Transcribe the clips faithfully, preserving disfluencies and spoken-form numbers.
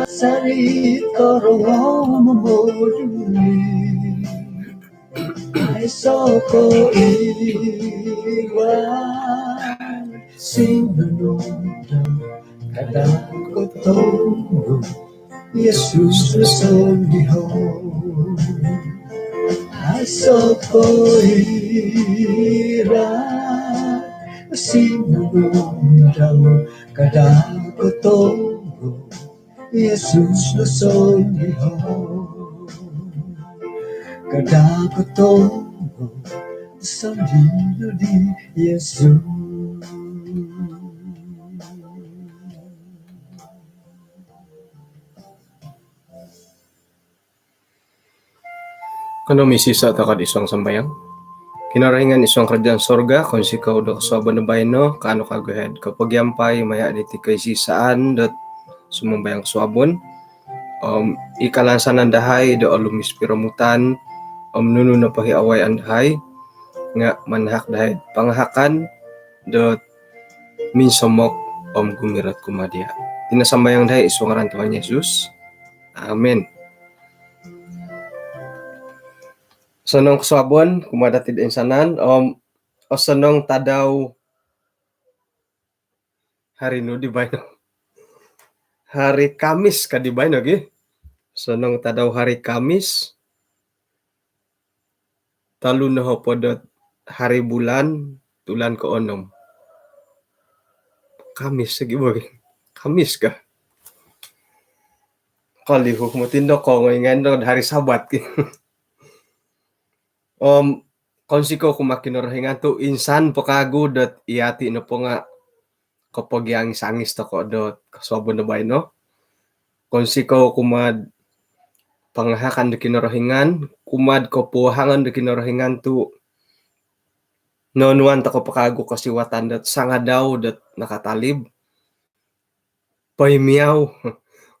Sari korongou momoduli. Aiso ko ira sinunudau kada kotonggo. Yesus no sondiho. Aiso ko ira sinunudau kada kotonggo. Yesus no sondiho. Kada kotonggo sondino di Yesus. Kanou misiso' toko' id suang sambayang. Kinorohingan id suang karajaan sorga, kounsikou do kosuabon do baino, kaanu kagu id kopogiampai maya' diti koisisaan dot sumambayang kosuabon. Om i kalansanan dahai do olumis piromutan, om nunu nopo i awayaan dahai nga' manahak dahai pangahakan dot minsomok om gumirot kumaa diya'. Iti no sambayang dahai id suang ngaran Tuhan Yesus. Amin. Osonong kosuabon kumaa dati' do insanan, om osonong tadau hari nu di baino. Hari Kamis ka di baino gi. Osonong tadau hari Kamis. Tolu nohopod ot hari bulan, tulan koonom. Kamis lagi bo gi. Kamis ka. Kolihu moti ndo ko ngoingan do hari Sabat gi. Om kounsikou kumaa Kinorohingan tu' insan po kagu dot iyati' nopo nga' kopogiangis-angis toko' dot kosuabon do baino. Kounsikou kumaa'd pangahakan do Kinorohingan, kumaa'd kopuhawangan do Kinorohingan tu' noonuan toko' po kagu kosiwatan dot sangadau dot nakatalib. Poimiyau,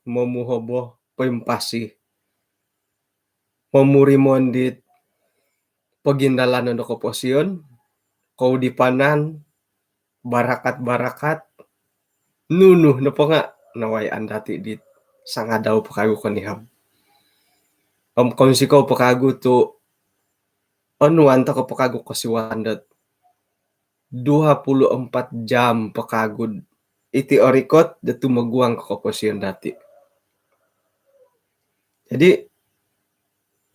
momuhobo, poimpasi, momurimon dit pogindalanon do koposion, koudipanan, barakat-barakat, nunu nopo nga' nawayaan dati' dit sangadau po kagu konihab. Om kounsikou po kagu tu' onuan toko' po kagu kosiwatan dot dua puluh empat jam po kagu iti orikot do tumoguang ko koposion dati'. Jadi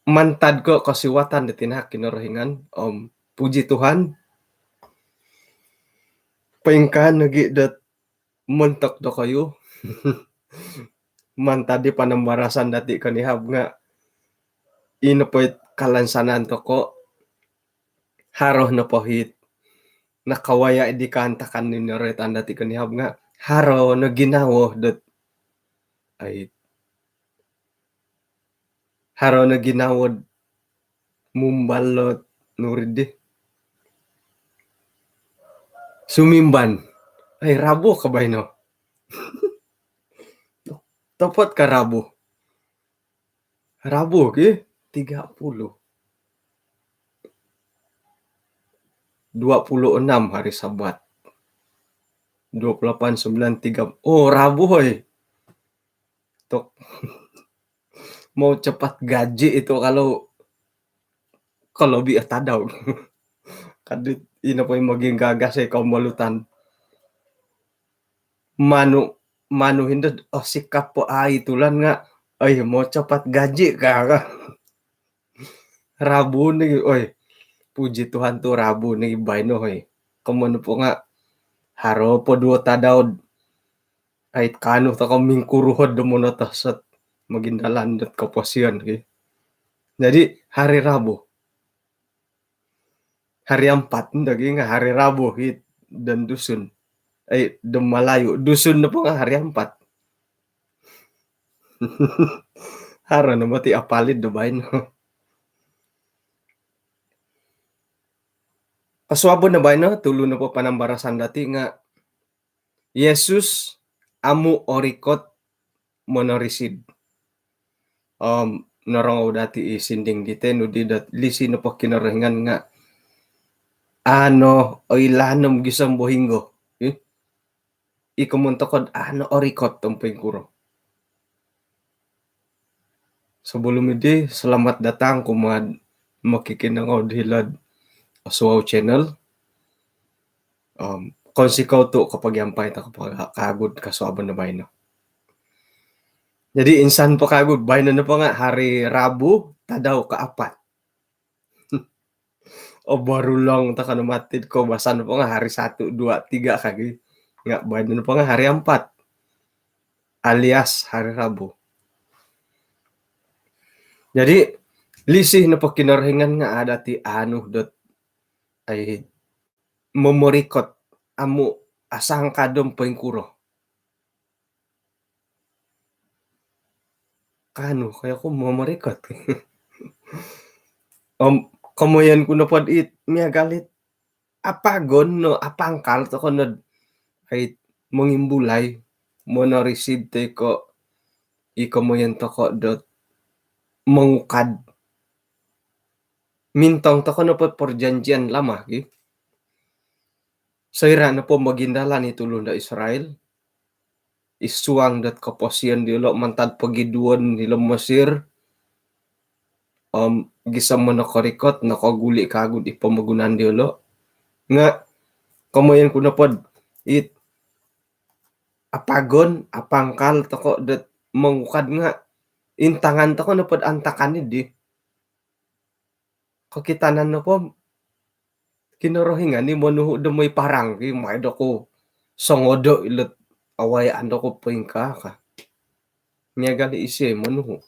mantad ko kosiwatan do tinahak Kinorohingan, om puji Tuhan, poingkaa nogi' dot montok dokoyu mantad di panambarasan dati' konihab nga' ino po it kalansanan toko', haro nopo it nakawaya' di kaantakan di noroitan dati' konihab nga' haro no ginawo dot, ai, haro no ginawo'd mumbal ot nurid di. Sumimban. Ai, Rabu ka baino. Topot ka Rabu. Rabu ki tiga puluh. Dua puluh enam hari Sabat. Dua puluh lapan, sembilan, tiga. Oh, Rabu, hoi. Tok. Mau cepat gaji itu kalau, kalau bi tadau. Kadit ino po i moginggagas i kombolutan. Manu, manu hindo, oh, sikap po ai tulan nga', oi, mau cepat gaji ka, ka. Rabu ni, oi. Puji Tuhan tu Rabu ni baino, oi. Komoyon po nga' haro po duo tadau'd ai kaanu toko' mingkuruhod do monotos ot mogindalan dot koposion ki. Jadi hari Rabu. Hari Ampat ndo gi nga' hari Rabu ki don Dusun. Ai, don Malayu. Dusun nopo nga' hari Ampat. Haro no moti apalid do baino. Kosuabon do baino, tulu nopo panambarasan dati' nga' Yesus amu' orikot monorisid. Om norongou dati' i sinding diti nu di dot lisi nopo Kinorohingan nga' ano oilaan om gisom bohinggo. Ih. I komoyon toko'd ano orikot om poingkuro. Sebelum idi, selamat datang kumaa mokikinongou hilo'd Osuau Channel. Om, kounsikou tu' kopogiampai toko po kaagu'd kosuabon do baino. Jadi, insan po kaagu'd baino nopo nga' hari Rabu, tadau kaapat. O, borulong toko no mati' koubasan nopo nga' hari satu, dua, tiga kagi. Nga' baino nopo nga' hari ampat, alias hari Rabu. Jadi, lisih nopo Kinorohingan nga' ada' ti anu dot, ai, momorikot, amu' asangka do poingkuro. Kaanu, kaya ku momorikot. Om, komoyon ku nopo'd it miagal it apagon no apangkal toko nod, ai, mongimbulai, monorisib toi ko' i komoyon toko dot mongukad. Mintong toko nopo'd perjanjian lama, ki. Soira' nopo mogindalan i tulun do Israel, i suang dot koposion diyolo' mantad pogiduon hilo Mesir, om gisom monokorikot, nokoguli' kaagu'd i pomogunan diyolo'. Nga' komoyon ku nopo'd it apagon, apangkal toko dot mongukad nga' intangan toko nopo'd antakan iddi. Kokitanan nopo, Kinorohingan i monuhu' do moi parang, ki, mai do ku songodo' ilo'd awayaan do ku poingkaa ka. Miagal i isio i monuhu'.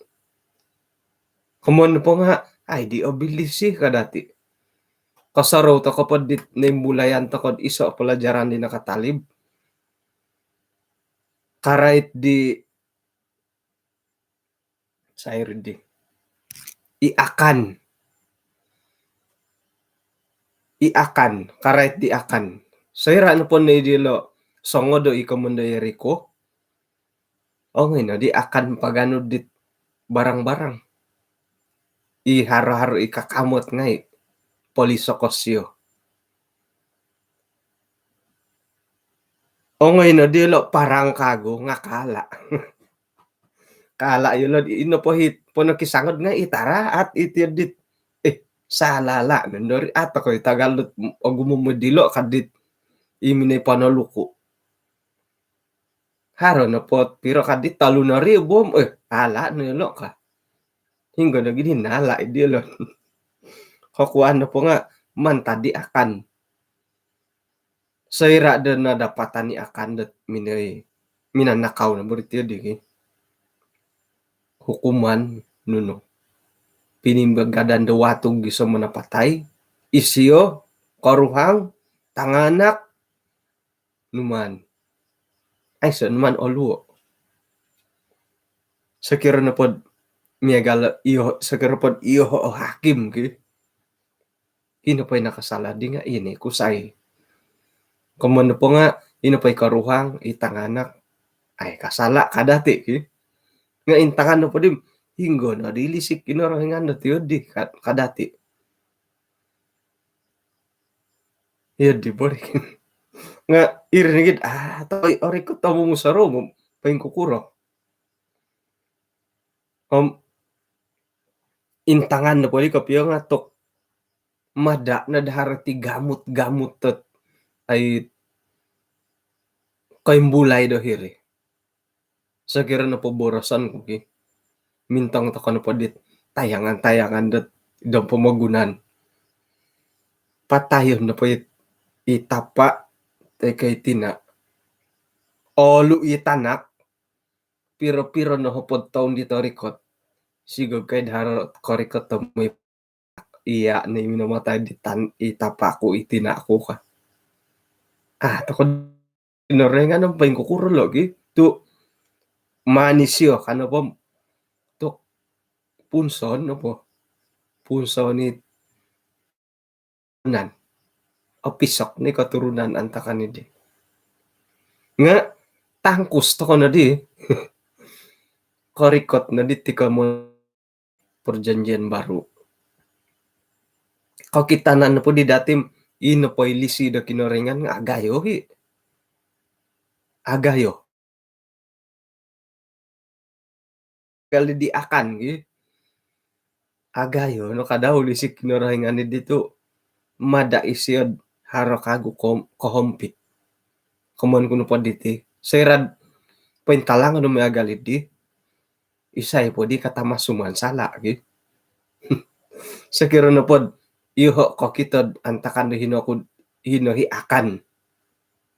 Komoyon nopo nga', ai, di obilisi ka dati'. Kosorou toko po dit noimbulayan toko'd iso' pelajaran di nakatalib. Karait di Sair di. I Akan. I Akan. Karait di Akan. Soira' nopo no i dilo' songodo' i komoyon do Yeriko, ongoi no di Akan paganu dit barang-barang. I haro-haro i kakamot ngai'. Polisokos iyo. Ongoi no dilo' parang kagu nga' kala'. Kala' iyolo' di, ino po hit ponokisangod nga' i taraat iti dit. Eh, salala' nondori ato ko i tagal dot ogumu' mo dilo' kadit i minoi ponoluku'. Haro nopo piro kadit tolu noribu, eh, ala' no iyolo' ka. Hinggo no gini nala' i dilo'. Kokuan nopo nga' mantad di Akan. Soira' do nadapatan i Akan dot minoi, minanakau no bo ri tiyo di, ki. Hukuman nunu. Pinimbagadon do watug gisom do napatai, isio, koruhang, tanganak, numaan. Aiso numaan oluo'. Sokiro nopo'd miagal iyo, sokiro nopo'd iyo o hakim, ki. Ino po i nakasala' di nga' ino i kusai. Komoyon nopo nga' ino po i koruhang, i tanganak, ai, kasala' ka dati', ki. Nga' intangan nopo di, hinggo no di lisik Kinorohingan dot iyo di ka, ka dati'. Iyo di bo ri. Nga' iri nogi, ah, toi orikot omu musorou, poingkukuro. Om intangan nopo di kopio nga' tok mada' no do haro ti gamut-gamut dot, ai, koimbulai do hiri. Sokiro nopo boroson ku, ki. Mintong toko nopo dit tayangan-tayangan dot dom pomogunan. Patayon nopo it, i tapa', toi ko i tina'. Olu' i tanak, piro-piro no hopod toun di torikot. Sigog kai do haro korikot do moi iya' ni minomatai di tan-, i tapa' ku, i tina' ku ka. Ah, toko Kinorohingan om poingkukuro lo' gi. Tu' manis iyo, kan opo. Tu' punson opo. Punson i nan. Opisok ni koturunan antakan iddi. Nga' tangkus toko noddi. Korikot noddi ti komo- Perjanjian Baru. Kokitanan nopo di dati', ino po i lisi do Kinorohingan nga' agayo hi. Agayo. Kali di Akan, gi. agayo no kadau lisi Kinorohingan di tu' mada' isio'd haro kagu ko-, kohompit. Komoyon ku nopo diti, soira'd pointalang do miagal di, isai po di katamas sumansala' gi. Sokiro nopod iyoho' kokito'd antakan do hino ku'd, hino hi Akhan.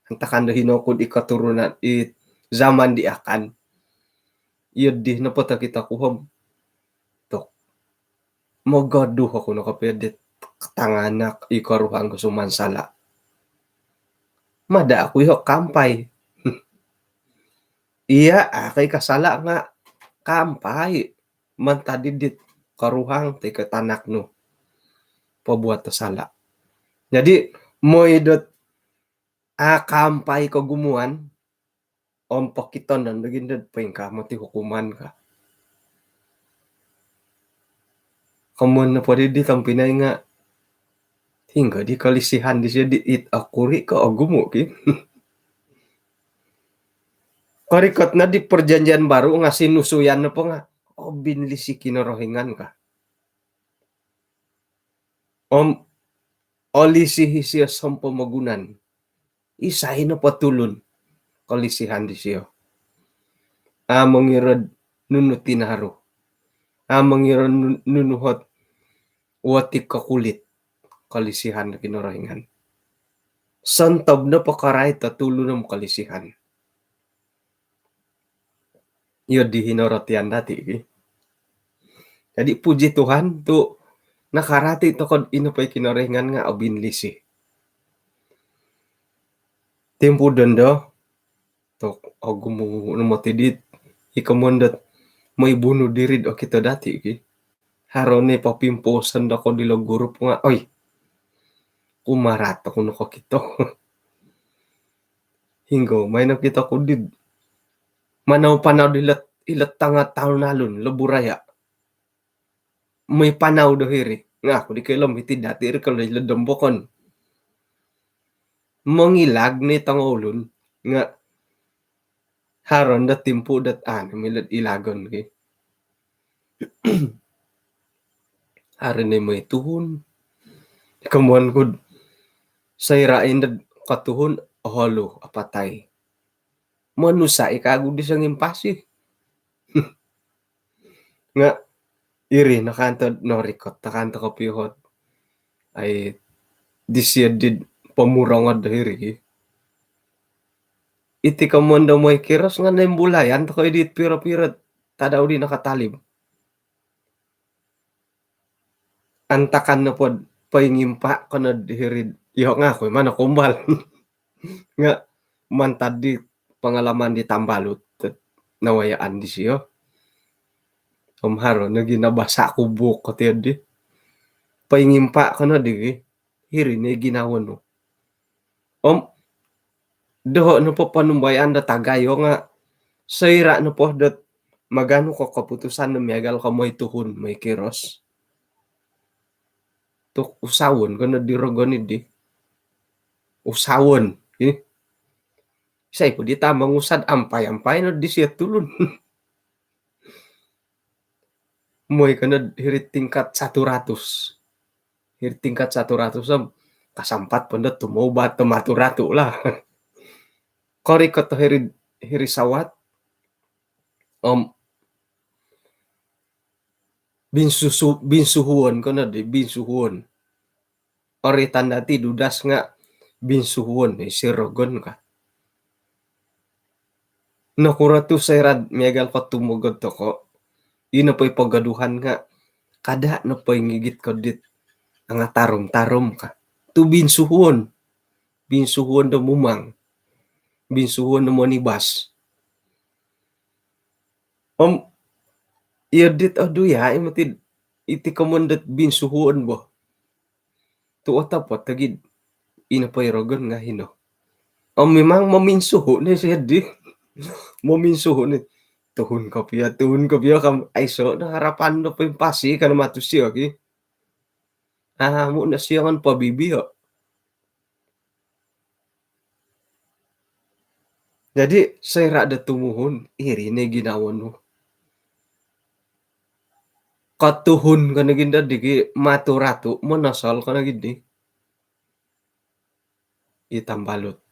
Antakan do hino ku'd i koturunan, i zaman di Akhan. Iyo di nopo tokito ku om, tok, mogoduh oku no kopio dit tanganak i koruhang ku sumansala'. Mada' oku iyoho' kaampai. Iya, a' ko i kasala' nga' kaampai mantad di dit koruhang toi ko tanak nu pobuat do sala'. Jadi, moi dot a' kaampai kogumuan, om pokitonon do gindod poingkaa moti hukuman ka. Komoyon nopo di, di tompinai nga', hinggo di kolisihan disio di, it okuri' ko ogumu' ki. Korikot no di Perjanjian Baru nga' sinusuyan nopo nga', obinlisi Kinorohingan ka. Om olisi isio sompomogunan. Isai nopo tulun kolisihan disio. A' mongiro'd nunu tinaru. A' mongiro'd nun-, nunu hot wotik ko kulit, kolisihan do Kinorohingan. Sontob nopo karait o tulun om kolisihan. Iyo di hino rotian dati' ki. Jadi puji Tuhan tu' nakarati toko'd ino po i Kinorohingan nga' obinlisi. Timpu dondo, tok, ogumu' no moti dit i komoyon dot moi bunuh diri'd okito dati' ki. Haro ni popimpooson do ko dilo grup nga', oi, kumarat oku no kokito. Hinggo mai nokito ku dit manau-panau di ilot, ilot tanga' talun-alun, lebuh raya. Moi panau do hiri. Nga' aku di koilo om hiti dati' ri koilo ilo Dombokon. Mongilag ni tongoulun nga' haro no timpu dot a' no milo'd ilagon ki. Haro ni moi tuhun. Komoyon ku'd soira' indo'd kotuhun, oholu, apatai. Monusa' i kagu di songimpasi. Nga' iri no kanto norikot, takanto kopio hot, ai, disio di pomurongod do hiri ki. Iti komoyon do moi kiros nga' noimbulayan toko' i dit piro-piro tadau di nakatalib. Antakan nopod poingimpa' ko nod hiri'd, iyo nga' aku i mano kumbal. Nga' mantad di pangalaman di tambalut nawayaan disio. Om haro nogi nabasa' ku buuk ko tiyo di. Poingimpa' ko nod hiri, hiri ni ginawo nu. Om doho' nopo ponumbayaan dot agayo nga' soira' nopo dot maganu ko koputusan do miagal ko moi tuhun, moi kiros, tok, usawon ko nod di rogon iddi. Usawon, ih. Isai po di tamong usad, ampai-ampai nod disio tulun. Moi ko nod hiri tingkat satu ratus. Hiri tingkat satu ratus om kasampat po nod tumoubat do matu-ratu lah. Korikot hiri, hiri sawat om binsusu-, binsuhuon ko nod di, binsuhuon. Ori tanda ti dudas nga' binsuhuon, isi rogon ka. Nokuro tu' soira'd miagal ko tumogod toko', ino po i pogoduhan nga' kada' nopo i ngigit ko dit angatarum-tarum ka. Tu' binsuhuon. Binsuhuon do mumang. Binsuhuon do monibas. Om iyo dit, aduh, ya, imo ti, iti komoyon dot binsuhuon bo. Tu' otopot lagi, ino po i rogon nga' hino. Om memang mominsuhu' ni sio di. Mominsuhu' ni. Tuhun kopio, tuhun kopio kam, aiso' no harapan do poimpasi ka no matu sio ki. Amu' no sio ngan pobibio'. Jadi soira' do tumuhun, iri ni ginawo nu. Kotuhun ko nogi ndo digi matu ratu, monosol ko nogi di. I tambalut.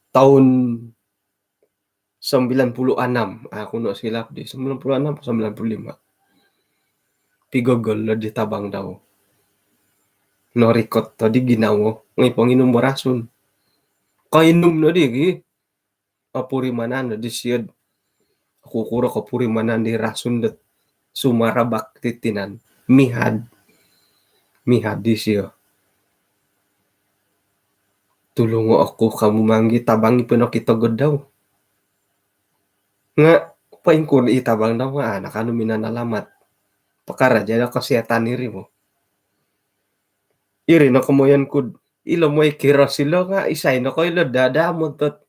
Toun sembilan puluh enam, aku no silap di sembilan puluh enam, sembilan puluh lima. Pigogol lo di tabang dau. Norikot to di ginawo, ngai ponginum bo rasun. Koinum no di gi. Opurimanan di siod. Aku kuro kopurimanan di rasun dot sumarabak titinan. Mihad. Mihad di sio. Tulungo oku kamu manggi tabangi pinokito godau. Nga poingkuro i tabang dau nga anak anu minanalamat. Pakaraja do kesihatan iri mo. Iri no komoyon kud ilo moi kiro silo nga isai no koilo dada motot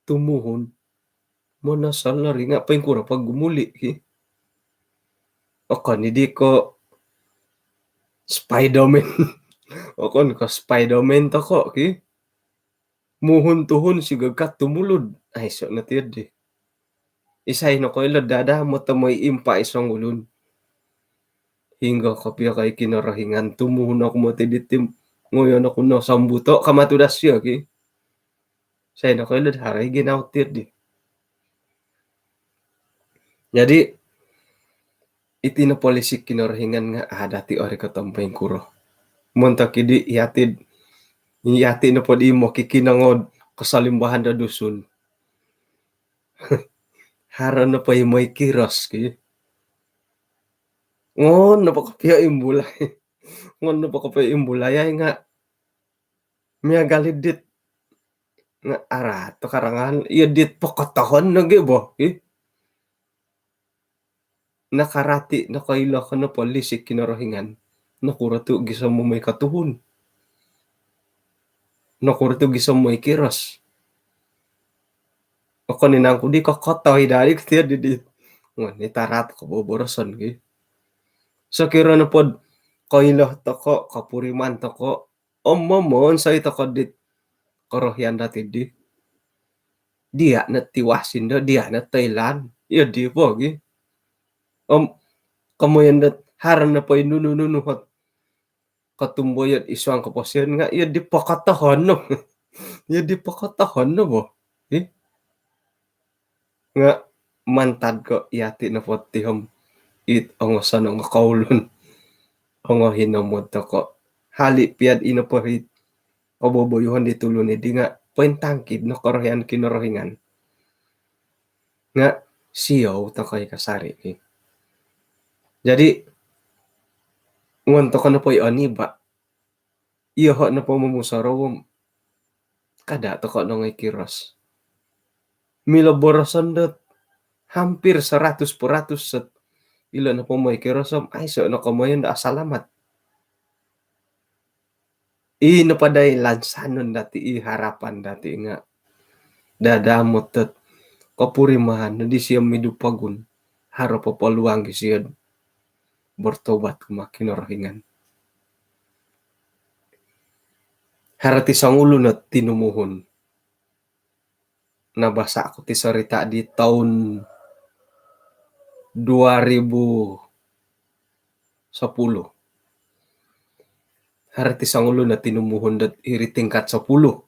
tumuhun. Monosol ri nga poingkuro po gumuli ki. Okon i di ko Spiderman. Okon ko Spiderman toko ki. Muhun tuhun si gagat tumulud. Aiso no tiyo di. Isai no koilo dada motomoi impa isong ulun. Hinggo kopio kai Kinorohingan tumuhun oku moti di tim ngoyon oku no sombuto kamatu dasio ki. Isai no koilo harai ginawo tiyo di. Jadi iti no polisi Kinorohingan nga ada ti ori kotompeng kuro. Montok idi iatid iati no podi mo kikinongod kosolimbahan do Dusun. Haro no po i moi kiros ki. Ngon no po kopio imbulai. Ngon no po kopio imbulai ai nga miagal i dit nga araat to karangan iyo dit pokotohon nogi bo ih. Nakarati nokoilo ko no polisi Kinorohingan. Nokuro tu gisom moi kotuhun. Nokuro tu gisom moi kiros. Okon i nangku di kokotoi dari ketiyo di di. Ngon i taraat ko boboroson ki. Sokiro no pod koilo toko kopuriman toko om momonsoi toko dit korohian dati di. Dia no tiwasin do dia no toilaan iyo di po gi. Om komoyon dot haro no po i nunu-nunu hot kotumboyot isuang koposion nga iyo di pokotohon no. Iyo di pokotohon no bo. Ih. Nga mantad ko iati no po tihom it ongoson ongo koulun. Ongo hinomod toko hali piad ino po hit oboboyuhon di tulun i di nga pointangkid no korohian Kinorohingan. Nga siou toko i kasari ki. Jadi ngon toko no po i oni ba iyoho no po momusorou om kada toko no ngai kiros. Milo boroson dot hampir seratus peratus set ilo no po moi kiros om aiso no komoyon do asalamat. I no padai lansanon dati i harapan dati nga dada motot kopurimahan no di sio midu pogun haro po poluang gi sio bertobat kuma Kinorohingan. Haro ti songulun no tinumuhun. Nabasa ku ti sorita di toun dua ribu sepuluh. Haro ti songulun no tinumuhun dot iri tingkat sepuluh.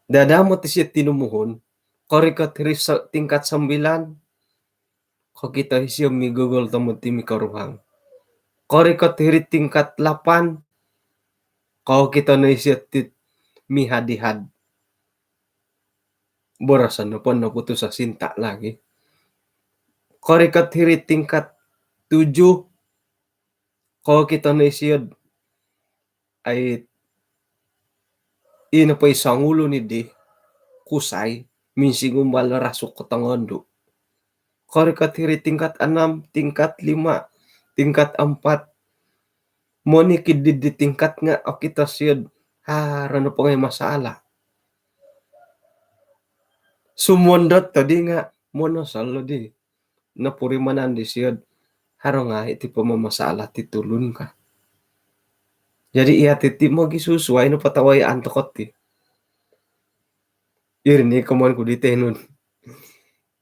Dada mo ti sio tinumuhun korikot iri tingkat sembilan. Kokito isio migogol tomod ti mikoruhang. Korikot hiri tingkat lapan. Kokito no isio tit mihad-ihad. Boroson no po no putus asinta lagi. Korikot hiri tingkat tujuh. Kokito no isio ai ino po i songulun i di kusai minsingumbal rasuk ko tongondu. Korikot hiri tingkat enam, tingkat lima, tingkat empat. Monikid di tingkat nga okito sio haro no po ngai masalah. Sumondot tadi nga monosol di. Nopurimanan di sio haro ngai ti po mamasalah ti tulun ka. Jadi iati ti mogisusuai no patawai anto koti. Iri ni komoyon ku di tenun.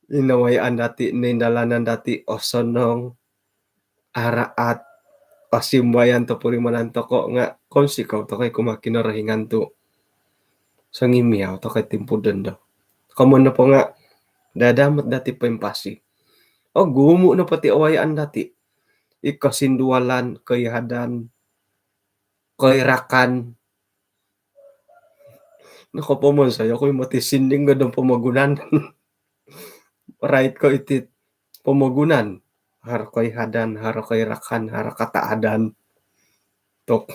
Inawayaan dati, nindalanan dati, osonong, araat, osimbayan topurimanan toko nga konsikou toko i kumaa Kinorohingan tu songimiau toko i timpu dondo. Komon nopo nga dadamot dati poimpasi. Ogumu nopo ti awayaan dati, i kosindualan, koihadan, koirakan. Nokopomonsoi oku i moti sinding godong pomogunan. Rait ko iti pomogunan. Haro koihadan, haro koirakan, haro kataadan. Tok.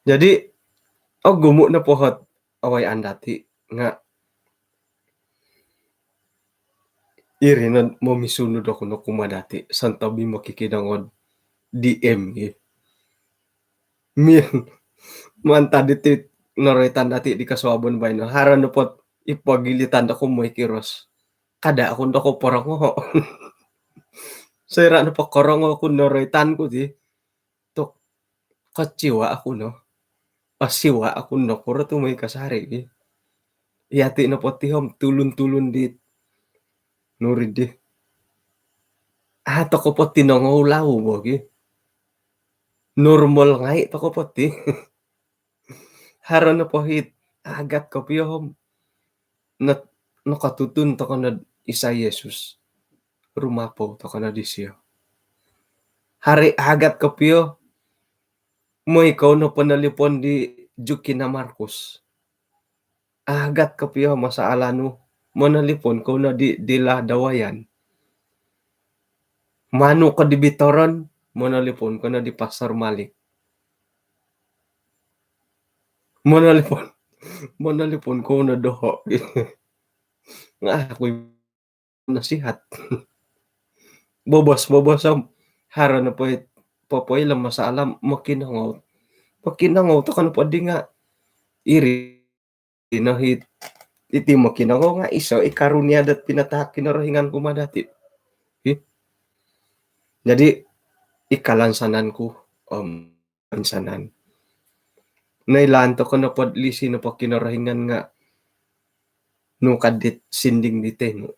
Jadi, ogumu nopo ot awayaan dati nga iri no momisunud oku no kumaa dati, santabi mokikinongou D M gi. Min, mantad diti noroitan dati di kosuabon baino, haro nopo ot ipogilitan doku moi kiros. Kada oku no doku porongoho. Soira nopo korongoho ku noroitan ku ti, tok, kecewa oku no. Osiwa oku no, kuro tu moi kasari gi. Yati nopo ti om tulun-tulun di nuri di. Ah, toko po ti nongoulau bo gi. Normal ngai toko po ti. Haro nopo it agat kopio om no-, nokotutun toko no isai Yesus. Rumapou toko no disio. Haro agat kopio, moi kou no ponolipon di Jukina Markus. Agat kopio masalah nu, monolipon kou no di Dila Dawayan. Manu ko di Bitoron, monolipon kou no di Pastor Malik. Monolipon, monolipon kou no doho. Nga oku nasihat. Bobos, bobos om haro nopo i popoilo masalah, mokinongou. Mokinongou toko nopo di nga iri no it, iti mokinongou nga iso i karunia dot pinatahak Kinorohingan kumaa dati. Hi. Jadi, i kalansanan ku om insanan. Noilaan toko nopo do lisi nopo Kinorohingan nga nukad dit sinding di tenu.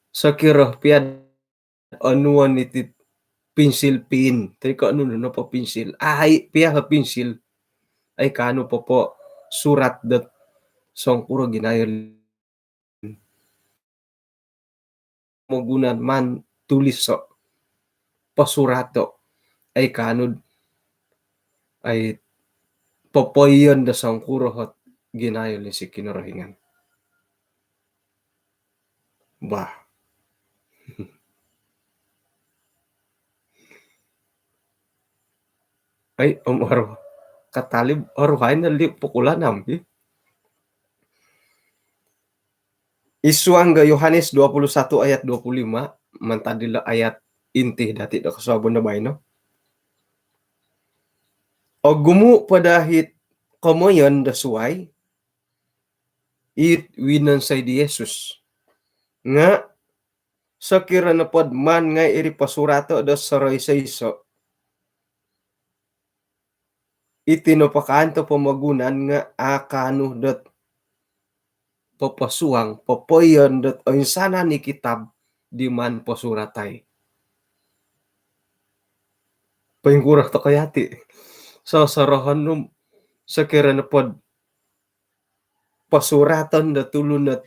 Sokiro pia onuon iti pinsil pin, toi ko nunu nopo pinsil. Ai, pia ha pinsil. Ai kaanu poposurat dot songkuro ginayo pomogunan maan tuliso, posurato. Ai kaanu, ai popoiyon do songkuro ot ginayo lisi Kinorohingan. Bah. Ai, om oru katalib, oruhai no li pukul enam, hi. Id suang do Yohanes dua puluh satu ayat dua puluh lima, mantad dilo ayat inti dati do kosuabon do baino. Ogumu po do it komoyon do suai it winonsoi di Yesus. Nga sokiro nopo do maan ngai iri posurato do soroiso-iso, iti nopo kaanto pomogunan nga a kaanu dot poposuang, popoiyon dot oinsanan i kitab di maan posuratai. Poingkuro toko yati? Sosorohon nu, sokiro nopo do posuraton do tulun dot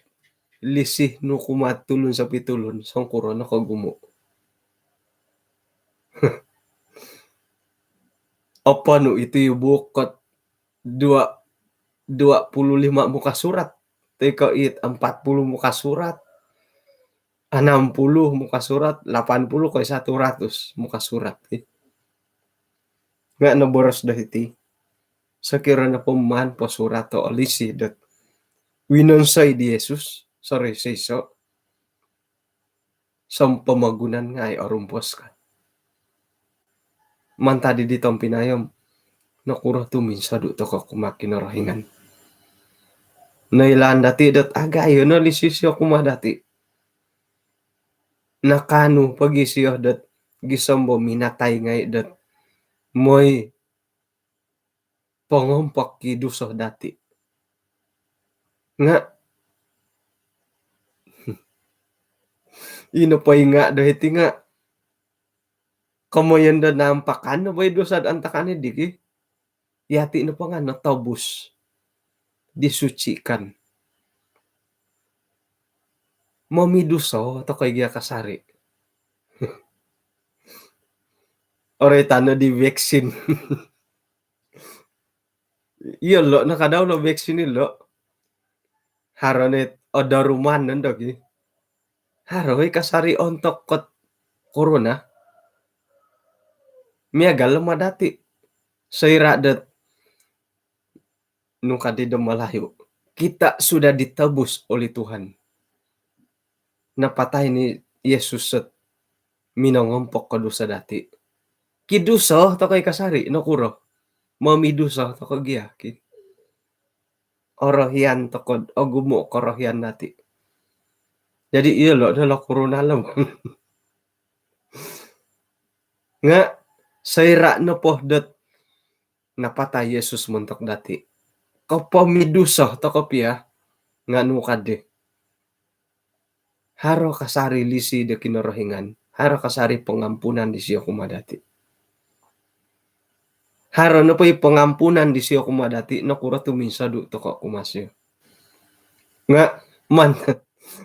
lisi nu kumaa tulun sopitulun, songkuro no kogumu? Oponu iti buuk ot dua, dua puluh lima muka surat, toi ko it empat puluh muka surat, enam puluh muka surat, lapan puluh ko seratus muka surat, eh. Nga noboros do hiti, sokiro nopo maan posurato o lisi dot winonsoi di Yesus soroiso-iso, sompomogunan ngai orumpos ka. Mantad di tompinai om, nokuro tu minsodu toko kumaa Kinorohingan? Noilaan dati dot agayo no lisi sio kumaa dati. Nakaanu pogi sio dot gisom bo minatai ngai dot moi pongompok i duso dati. Nga Ino po inga' do hiti nga' komoyon do nampakan no bo i dusa do antakan i digi. Yati' nopo nga' notobus, disucikan. Momiduso toko' i gia kasari'. Oroitan no di vaksin. Iyo lo' no kadau lo' vaksin ilo'. Haro ni odoruman nondo gi. Haro i kasari' ontok kot korona. Miagal lo' ma dati'. Soira' dot nu kadi do Malayu, kita sudah ditebus oleh Tuhan. Napatai ni Yesus sot minongompok ko dusa dati'. Kiduso toko' i kasari', nokuro? Momiduso toko' gia ki. Orohian toko', ogumu' korohian dati'. Jadi iyo lo' no lo' korona lo'. Nga' soira' nopo dot napatai Yesus montok dati', kopomiduso toko' pia, nga' nu kadi. Haro kasari' lisi do Kinorohingan, haro kasari' pongampunan disio kumaa dati'. Haro nopo i pongampunan disio kumaa dati', nokuro tu' minsodu' toko' kumaa sio. Nga' man-,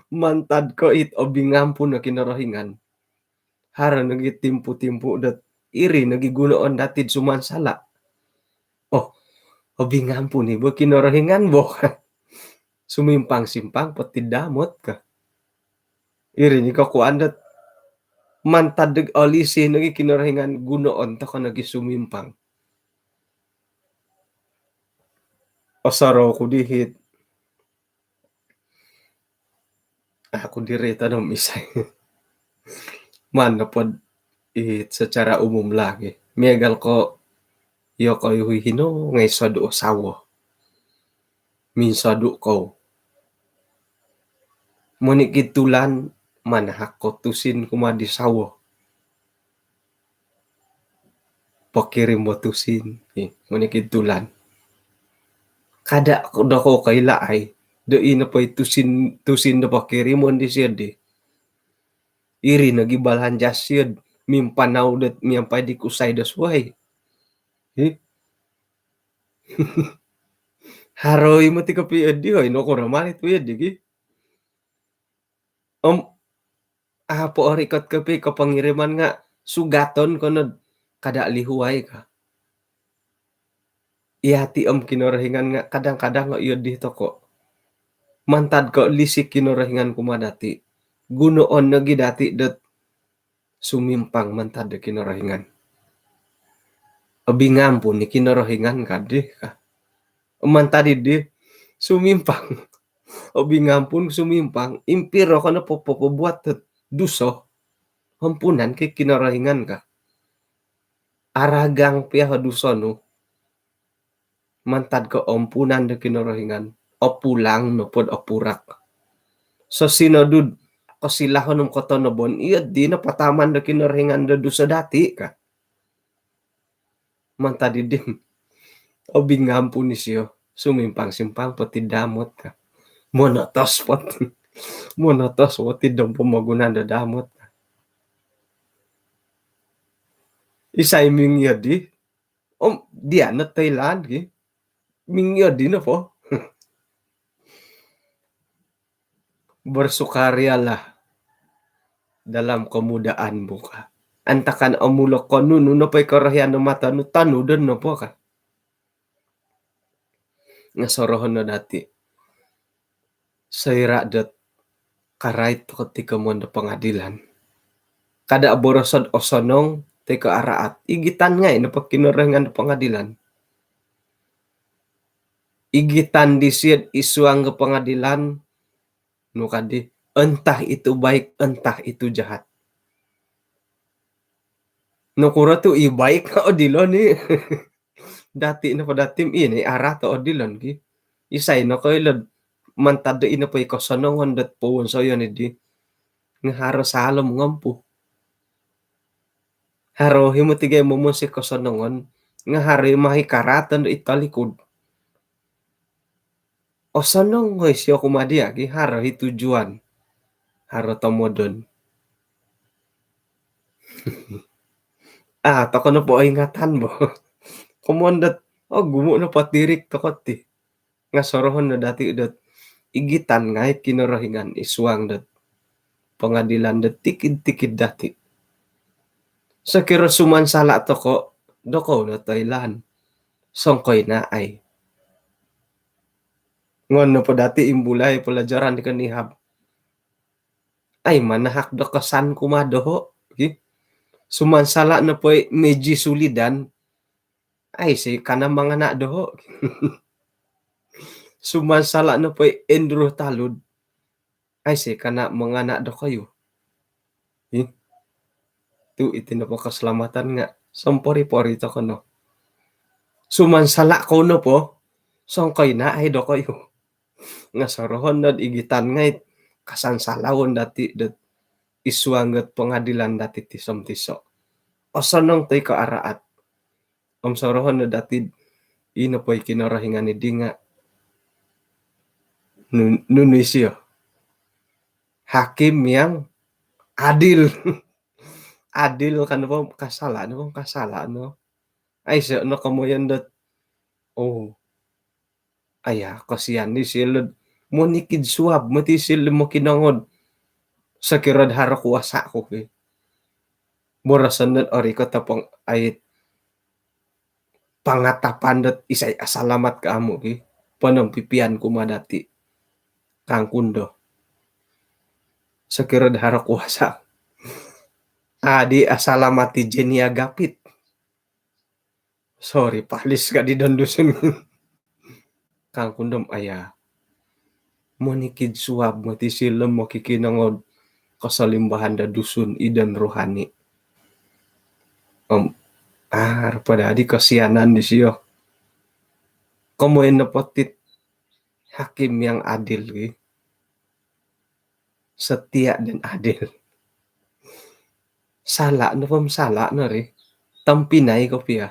mantad ko' it obingampun o Kinorohingan, haro nogi timpu-timpu dot iri nogi gunoon dati'd sumansala'. Oh, obingampun i bo Kinorohingan bo. Sumimpang-simpang po ti damot ka. Iri ni kokuan dot mantad dot olisi nogi Kinorohingan, gunoon toko' nogi sumimpang. Osorou ku dihit. Aku diri tadom isai. Maan nopod i secara umum lagi. Miagal ko' iyokoyu hino ngai' sodu' o sawo. Minsodu' kou. Monikid tulan manahak ko tusin kumaa di sawo. Pokirim bo tusin, eh, monikid tulan. Kada' dokou koilaai do ino po i tusin, tusin do pokirimon disio di. Iri nogi balanja' sio mimpanau dot miampai di kusai do suai. Hi. Haro i moti kopio di, oi, nokuro mari tu iyo di gi. Om apo orikot kopio ko pongiriman nga' sugaton ko nod kada' lihuai ka. Iyati' om Kinorohingan nga' kadang-kadang nga' iyo di toko'. Mantad ko' lisi Kinorohingan kumaa dati', gunoon nogi dati' dot sumimpang mantad do Kinorohingan. Obingampun i Kinorohingan kadi ka. Mantad i di sumimpang. Obingampun sumimpang, impiro ko nopo popobuat dot duso, ampunan ki Kinorohingan ka. Aragang pia o duso nu, mantad ko' ampunan do Kinorohingan, opulang nopod opurak. Sosinodu'd kosilahon om kotonobon, iyo di no pataman do Kinorohingan do duso dati' ka. Mantad i di, obingampun isio, sumimpang-simpang po ti damot ka. Monotos po ti, monotos po ti dom pomogunan do damot ka. Isai mingiyo di, om diya' no toilaan ki. Mingiyo di nopo. Bersukarialah dalam kemudaanmu ka. Antakan omulok ko nunu nopo i korohian do mato nu, tonudon nopo ka. Nga' sorohon no dati'. Soira' dot karait toko' ti komoyon do pangadilan, kada' boroso'd osonong toi ko' araat. Igitan ngai' nopo Kinorohingan do pangadilan. Igitan disio'd isuang ko pangadilan, nu kadi, entah itu baik, entah itu jahat. Nokuro tu' i baik nga' odilon i. Dati' nopo dati' om ino i araat o odilon ki. Isai nokoilo'd mantad do ino po i kosonongon dot powonsoyon i di nga' haro saalom ngompu. Haro i moti gai' momonsoi kosonongon nga' haro i mahi karaaton do i tolikud. Osonong oi sio kumaa diya' ki, haro i tujuan, haro tomodon. Ah, toko nopo ingatan bo. Komoyon dot, oh, ogumu nopo tirik toko ti. Nga sorohon no dati dot igitan ngai Kinorohingan id suang dot pengadilan dot tikid-tikid dati. Sokiro sumansala toko, dokou no toilaan. Songkoi na ai. Ngon nopo dati imbulai pelajaran di konihab. Ai manahak do kesan kumaa doho, ki. Sumansala nopo i Meji Sulidan, ai si kana mangana doho. Sumansala nopo i Andrew Talud, ai si kana mangana dokoyu. Hi. Tu iti nopo keselamatan nga sompori-pori toko no. Sumansala kou nopo, songkoi na ai dokoyu. Nga sorohon dot igitan ngai kasansalaon dati dot id suang dot pengadilan dati tiso-tiso. Osonong toi ko araat. Om sorohon no dati ino po i Kinorohingan di nga nun-, nunu isio. Hakim yang adil. Adil kan apa kasala no, kasala no. Ai so no komoyon dot, oh, aya, kasian di silod. Monikid suab mati silod mokinongod. Sokirod haro kuasa ku ki. Boroson dot ori ko topong ait pangatapan dot isai asalamat ka amu ki. Ponompipian kumaa dati. Kangkundo. Sokirod haro kuasa. Adi asalamat di Jenia Gapit. Sorry, palis ka di don Dusun. Kangkundom aya. Monikid suab mati silom mokikinongod kasalimbahan da Dusun idon rohani. Om, ah, pada adi kasianan disio. Komoyon nopo tit hakim yang adil ki. Setia dan adil. Sala no pom sala no ri. Tompinai ko pia.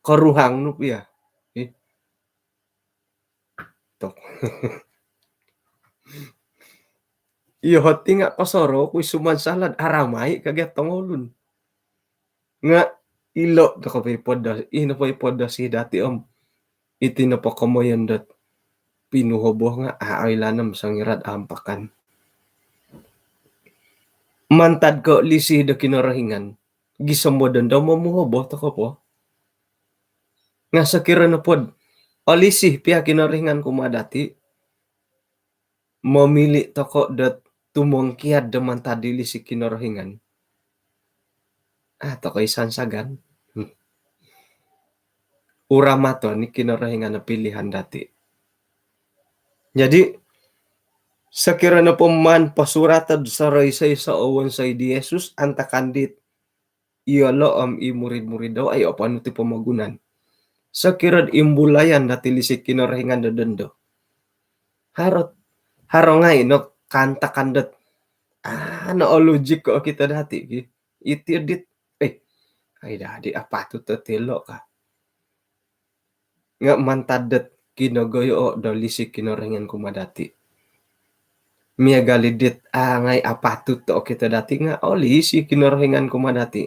Koruhang no pia. Ih. Tok. Iyo hoti nga kosoro ku sumansala aramai kagia tongolun. Nga ilo toko po i podo, ino po i podo si dati om. Iti nopo komoyon dot pinuhobo nga a oilaan om songirad ampakan. Mantad ko lisi do Kinorohingan, gisom bo dondo momuhobo toko po. Nga sokiro nopod olisi pia Kinorohingan kumaa dati, momili toko dot tumongkiad do mantad di lisi Kinorohingan. Ah, toko isan sagan. Hmm. Uramaton ni Kinorohingan no pilihan dati. Jadi, sokiro nopo maan posuratod soroi-soi so owonsoi di Yesus antakan dit iyolo om i murid-murid dau ai oponu ti pomogunan. Sokirod imbulayan dati lisi Kinorohingan do dondo. Harot, haro ngai no kantakan dot. Ah, no olojik ko okito dati ki. Iti dit, eh, ai dadi apatut to telo ka. Nga mantad dot kinogoyo do lisi Kinorohingan kumaa dati. Miagal i dit, ah, ngai apatut to okito dati nga olisi Kinorohingan kumaa dati.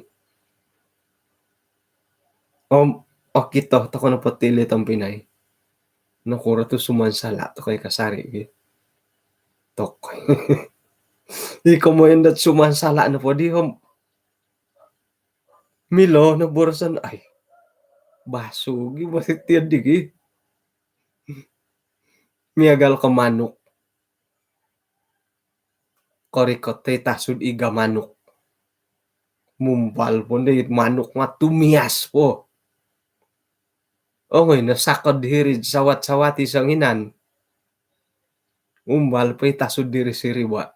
Om okito toko nopo tili tompinai. Nokuro tu sumansala toko i kasari ki. Toko. I komoyon dot sumansala nopo di om. Milo no boroson ai. Basu gi boroson tiyan di gi. Miagal ko manuk. Korikot toi tasud iga manuk. Mumbal po ndi manuk nga tumias po. Ongoi no sakod hiri sawat-sawat i songinan. Umbal po i tasud diri siriba.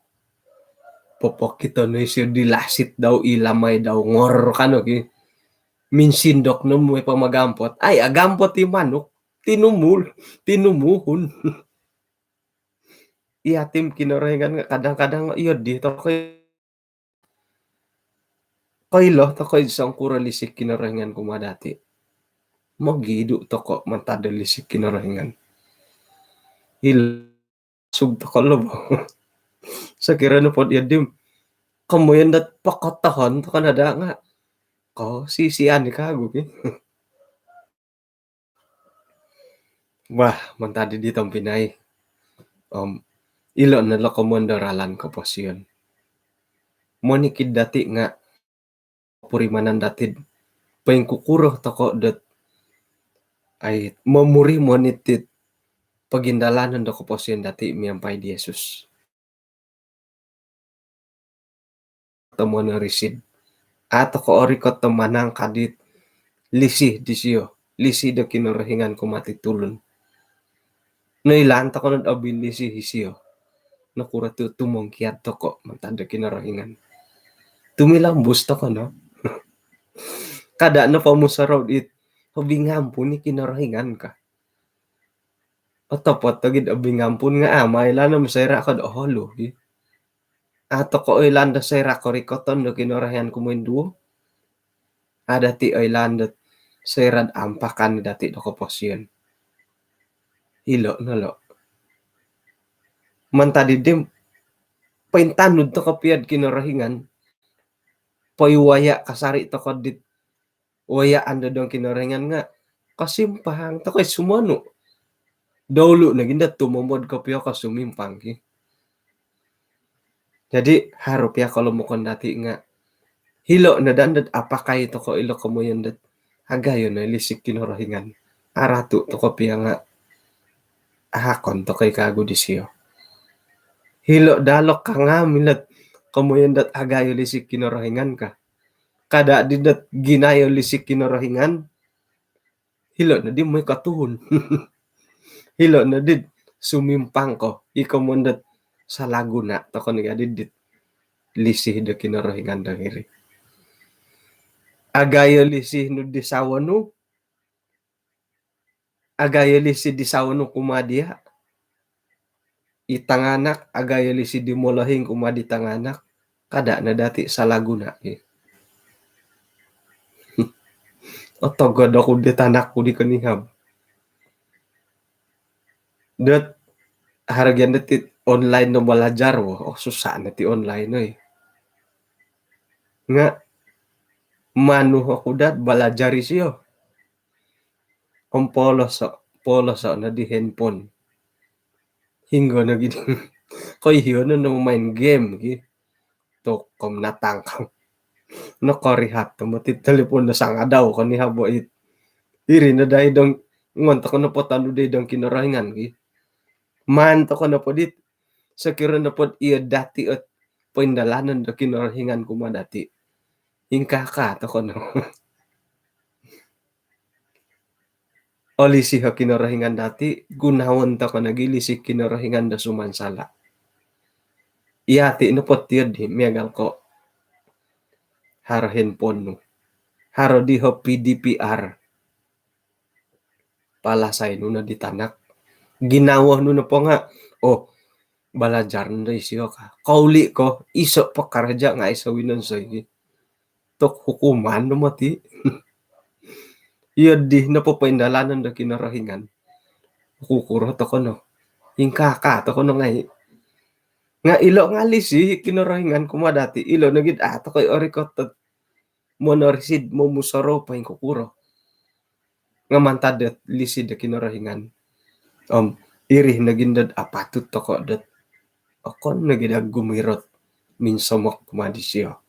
Popokito no isio di lasit dau i lamai dau ngor kano ki. Minsindok no moi pamagampot. Ai agampot i manuk. Tinumul. Tinumuhun. Iya tim Kinorohingan kadang-kadang iyo di toko. Koilo toko id songkuro lisi Kinorohingan kumaa dati. Mogidu toko mantad do lisi Kinorohingan. Il sub toko lo bo. Sokiro nopod iyo dim. Komoyon dot pokotohon toko no daa nga' kosisian di kagu ki. Wah, mantad di tompinai. Om ilo' no lo komoyon do ralan koposion. Monikid dati' nga' purimanan dati'd poingkukuro toko' dot ai momuri moniti't pogindalanon do koposion dati' miampai di Yesus. Tomon o risid. A' toko' orikot do manangkadi't lisi disio, lisi do Kinorohingan kumaa ti tulun. Noilaan toko' nod obilisi isio. Nokuro tu' tumongkiad toko' mantad do Kinorohingan. Tumilombus toko' no. Kada' no pomusorou dit obingampun i Kinorohingan ka. Otopot ogid obingampun nga' ama' oilaan om soira' kod oholu gi. A' toko' oilaan do soira' korikoton do Kinorohingan kumoinduo. A' dati' oilaan dot soira'd ampakan dati' do koposion. Ilo' no lo'. Mantad iddi pointanud toko' piya'd Kinorohingan. Poiwaya' kasari' toko' dit wayaan do dong Kinorohingan nga' kosimpang toko' i sumonu'. Doulu' nogi ndo tumomod kopio ko sumimpang ki. Jadi haro piya kolomokon dati' nga' hilo' no daa ndod apakai toko' ilo' komoyon dot agayo no i lisi Kinorohingan. Aratu' toko' piya nga' ahakon toko' i kagu disio. Hilo' daa lo' kangam ilot komoyon dot agayo lisi Kinorohingan ka. Kada' di dot ginayo lisi Kinorohingan. Hilo' noddi moi kotuhun. Hilo' noddi sumimpang ko. I komoyon dot salah guna toko' nogi addi dit lisi do Kinorohingan do hiri. Agayo lisi nu di sawo nu. Agayo lisi di sawo nu kumaa diya'. I tanganak, agayo lisi di molohing kumaa di tanganak. Kada' no dati' salah guna ki. Otogod oku di tanak ku di konihab. Dot haro gia dati' online no balajar wo. Oh, susah no ti online oi. Nga' manu oku dot balajar isio. Om poloso', poloso' no di handphone. Hinggo no gidi. Koihiyo no no main game gi. Tokom natangkang. Nokorihat tomod ti talipon do sangadau konihab bo it. Iri no dai dong ngon toko' nopo tondu' dai dong Kinorohingan gi. Maan toko' nopo dit. Sokiro nopod iyo dati' ot poindalanon do Kinorohingan kumaa dati'. Ingkaa-kaa toko' no. O lisi o Kinorohingan dati', gunoon toko' nogi lisi Kinorohingan do sumansala'. Iyati' nopo tiyo di miagal ko' haro handphone nu. Haro di o P D P R. Palasai nu no di tanak. Ginawo nu nopo nga', oh, balajar no isio ka. Kouli' ko, iso' po karaja' nga' iso' winonsoi gi. Tok hukuman no moti. Iyo di nopo poindalanon do Kinorohingan. Kukuro toko' no. Ingkaa-kaa toko' no ngai'. Nga' ilo' nga' lisi Kinorohingan kumaa dati'. Ilo' nogi'd a' toko' orikot dot monorisid momusorou poingkukuro. Nga' mantad dot lisi do Kinorohingan. Om iri nogi ndod apatut toko' dot okon nogi daa gumirot minsomok kumaa disio.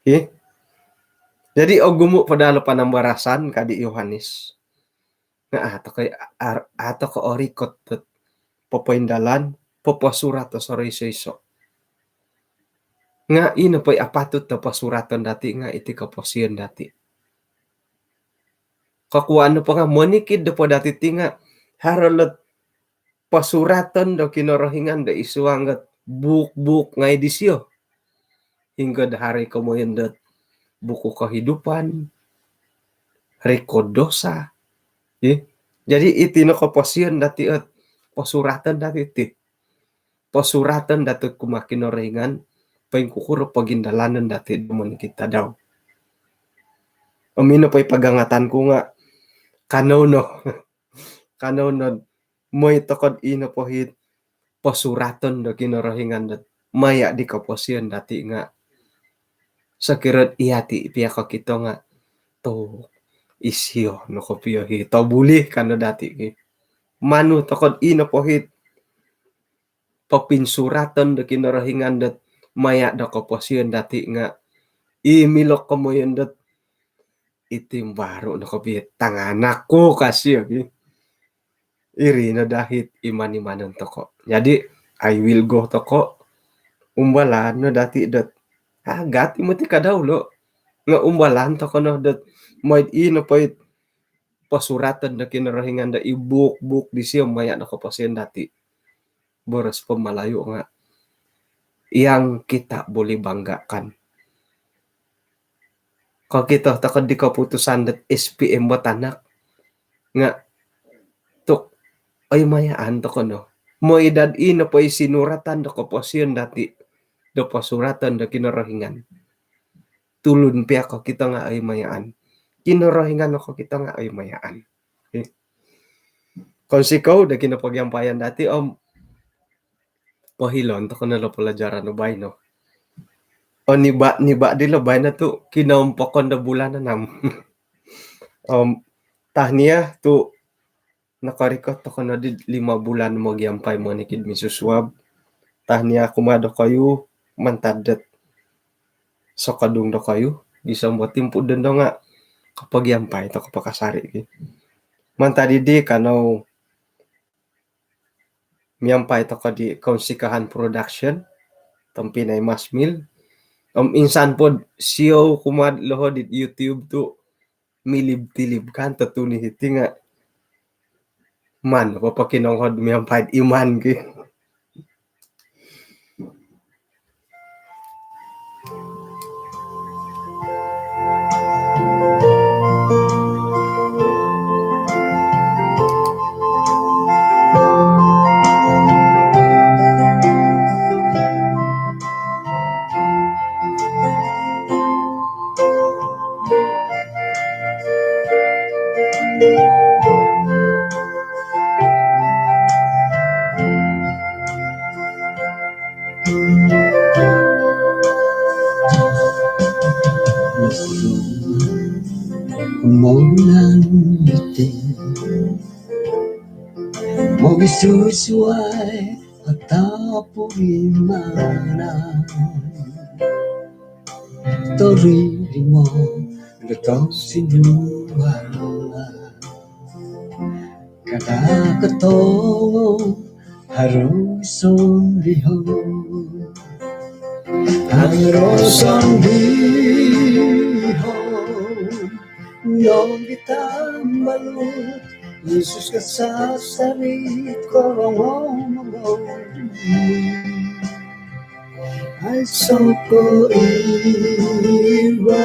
Hi. Jadi ogumu' po daa lo panambarasan ka di Yohanes. Nga' a' toko' ar-, a' toko' orikot dot popoindalan, poposurat o soroiso-iso'. Nga' ino po i apatut do posuraton dati' nga' iti koposion dati'. Kokuwaan nopo nga' monikid nopo dati' ti nga' haro lot posuraton do Kinorohingan do isuang dot buuk-buuk ngai' disio. Hinggo'd haro i komoyon dot buku kehidupan, rekod dosa. Ih. Jadi iti no koposion dati' ot posuraton dati' ti. Posuraton dati' kumaa Kinorohingan, poingkukuro pogindalanon dati' do monikid tadau. Om ino po i pagangatan ku nga' kanou no. Kanou no moi toko'd ino po hit posuraton do Kinorohingan dot maya' di koposion dati' nga' sokiro dot iyati' piya kokito nga' tu' isio no kopio hi tobulih kano dati' ki. Manu toko' dot ino po hi popinsuraton do Kinorohingan dot maya' do koposion dati' nga' i milo komoyon dot iti baru no kopio tanganak ku kasi' ki. Iri no daa hi iman-imanon toko'. Jadi, I will go toko', umbalan no dati' dot, ah, gati' moti ka dau lo'. Nga' umbalan toko' no dot, mooi dot ino po hi posuraton do Kinorohingan do i buuk-buuk disio maya' do koposion dati'. Boros po Malayu nga', yang kita boleh banggakan. Kokito toko' di koputusan dot S P M bo tanak. Nga' tu' oi mayaan toko' no. Mooi dot ino po hi sinuratan do koposion dati'. Do posuraton do Kinorohingan. Tulun piya kokito nga' oi mayaan. Kinorohingan no kokito nga' oi mayaan. Okey. Kounsikou do kinopogiampayan dati' om pohilon toko' no lo pelajaran do baino. O niba', niba' dilo baino tu' kinompokon do bulan anam. Om tahniah tu' nokorikot toko' no di lima bulan mogiampai monikid minsusuab. Tahniah kumaa dokoyu mantad dot sokodung dokoyu, gisom bo timpu' dondo nga' kopogiampai toko' po kasari' ki. Mantad didi kanou miampai toko' di Kounsikahan Production, tompinai Masmil. Om insan pod siou kumaa loho di YouTube tu' milib-tilib kan totuni hiti nga' man, apa pakinonghod miampai iman ki. Momunan iti mogisusuai atau purimanan. Tori limo letak sinduan. Kada kotongo harus sondiho. Harus sondiho. Nong kita malu Yesus kasasari korongong. Ai soko iwa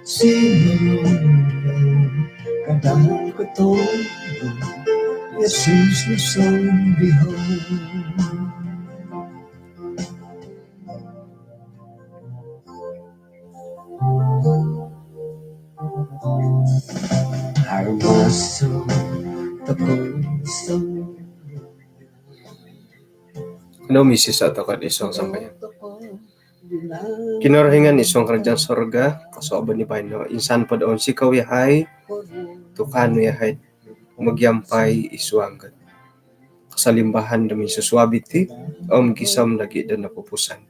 sinulung kadang kotondo Yesus lusong biho. Harmaso toko iso. Nung misisa' toko' id suang sambayang. Kinorohingan id suang karajaan sorga, kosuabon di baino, insan po do ounsikou iyahai, tu' kaanu iyahai mogiampai id suang kasalimbahan do minsusuab iti, om gisom nogi' do nopupusan.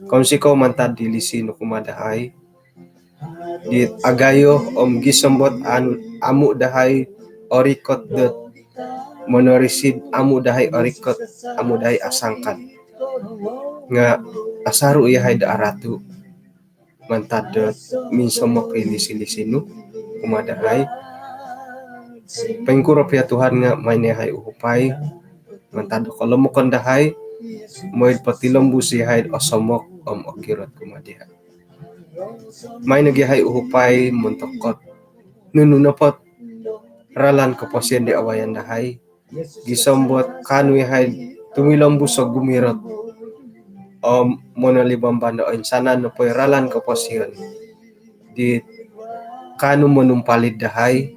Kounsikou mantad di lisi nu kumaa dahai, dit agayo om gisom dot amu' dahai orikot dot monorisi, amu' dahai orikot, amu' dahai asangkan. Nga' asaru' iyahai do aratu' mantad dot minsomok i lisi-lisi nu kumaa dahai. Poingkuro pia Tuhan nga' maino iyahai uhupai mantad do kolomokon dahai, mooi potilombus iyahai osomok om okirot kumaa dia'. Maino gia iyahai uhupai montok dot nunu nopo dot ralan koposion di awayan dahai, gisom dot kaanu iyahai tumilombus o gumirot om monolibamban do oinsanan nopo i ralan koposion di kaanu monumpalid dahai,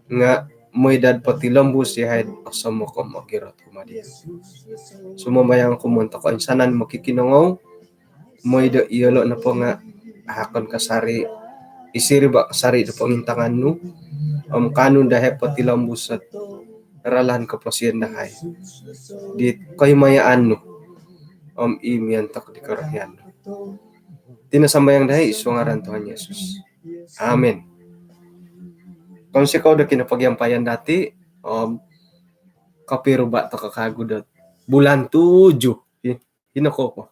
nga' moi dot potilombus iyahai osomok om ogirot kumaa dia. Sumambayang oku montok insanan mokikinongou, moi do iyolo nopo nga ahakon kasari, isiriba kasari do pongintangan nu, om kaanu dahai potilombus ot ralan koposion dahai di koimayaan nu, om i miontok di korohian nu. Iti no sambayang dahai id suang ngaran Tuhan Yesus. Amin. Kounsikou do kinopogiampayan dati, om kopiruba tokou kagu dot bulan tujuh. Ino ko po.